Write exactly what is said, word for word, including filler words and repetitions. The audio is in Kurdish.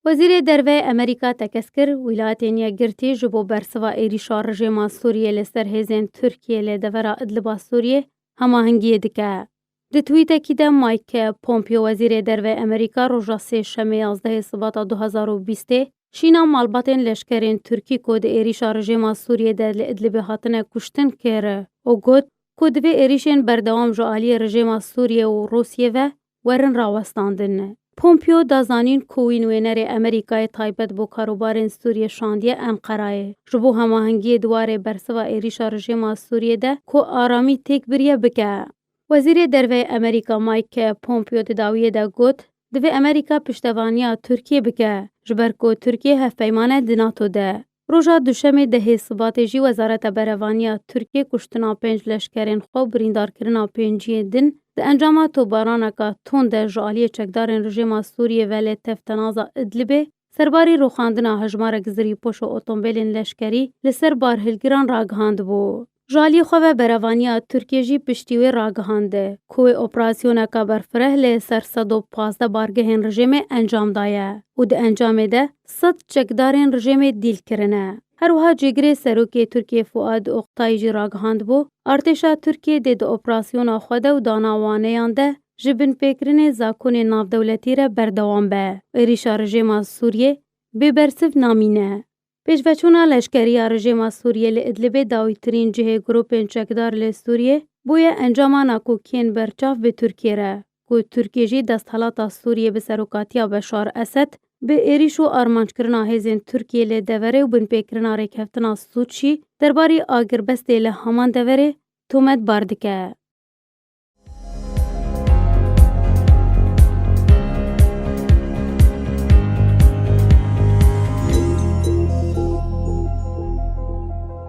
Wezîrê Derve Amerîka tekez kir, Wîlayetên Yekgirtî ji bo bersiva êrîşa rejêma Sûriyê li ser hêzên Tirkiyê li devera Idliba Sûriyê hemahengiyê dike. Di twîtekî de Mike Pompeo, Wezîrê Derve Amerîka, roja Sêşemê yazdehê Sibata du hazar û bîstê şîna malbatên leşkerên Tirkî ku di êrîşa rejêma Sûriyê de li Idlibê hatine kuştin kir û got ku divê êrîşên berdewam ji aliyê rejêma Sûriyê û Rûsiyê ve werin rawestandin. Pompeo da zanîn ku wî nûênerê Amerîkayê taybet bo karûbarên Sûriyê şandiye Enqerayê, ji bo hemahengiyê di warê bersiva êrîşa rejêma Sûriyê de ku aramî têk biriye bike. Wezîrê Derve Amerîka Mike Pompeo di dawiyê de got, divê Amerîka piştevaniya Tirkiyê bike, ji ber ku Tirkiye hevpeyman e di NATO de. Roja Duşemê dehê Sibatê jî Wezareta Berevaniya Tirkiyê kuştina pênc leşkerên xwe û birîndarkirina pênciyê din di encama topbaraneka tund de ji aliyê çekdarên rejêma Sûriyê ve li tevtenaza Idlibê serbarî rûxandina hejmarek zirîpoş û otombêlên leşkerî li ser barhilgiran ragihandibû. Ji aliyê xwe ve berevaniya Tirkiyê jî piştî wê ragihand ku wê operasyoneka berfireh li ser sed û pazdeh bargehên rejêmê encam daye û di encamê de sed çekdarên rejêmê dîl kirine. Her wiha cîgirê serokê Tirkiyê Fuad Oktay jî ragihandibû, artêşa Tirkiyê dê di operasyona xwe de û dana waneyan de ji binpêkirinê zakonên navdewletî re berdewam be. Êrîşa rejêma Sûriyê bê bersiv namîne. Pêşveçûna leşkerî ya rejêma Sûriyê li Idlibê dawîtirîn cihê grûpên çekdar li Sûriyê bûye encama nakokiyên berçav bi Tirkiyê re, ku Tirkiye jî desthilata Sûriyê bi serokatiya Beşar Esed bi êrîş û armanckirina hêzên Tirkiyê li deverê û binpêkirina rêkeftina sûcî derbarî agirbestê li heman deverê tometbar dike.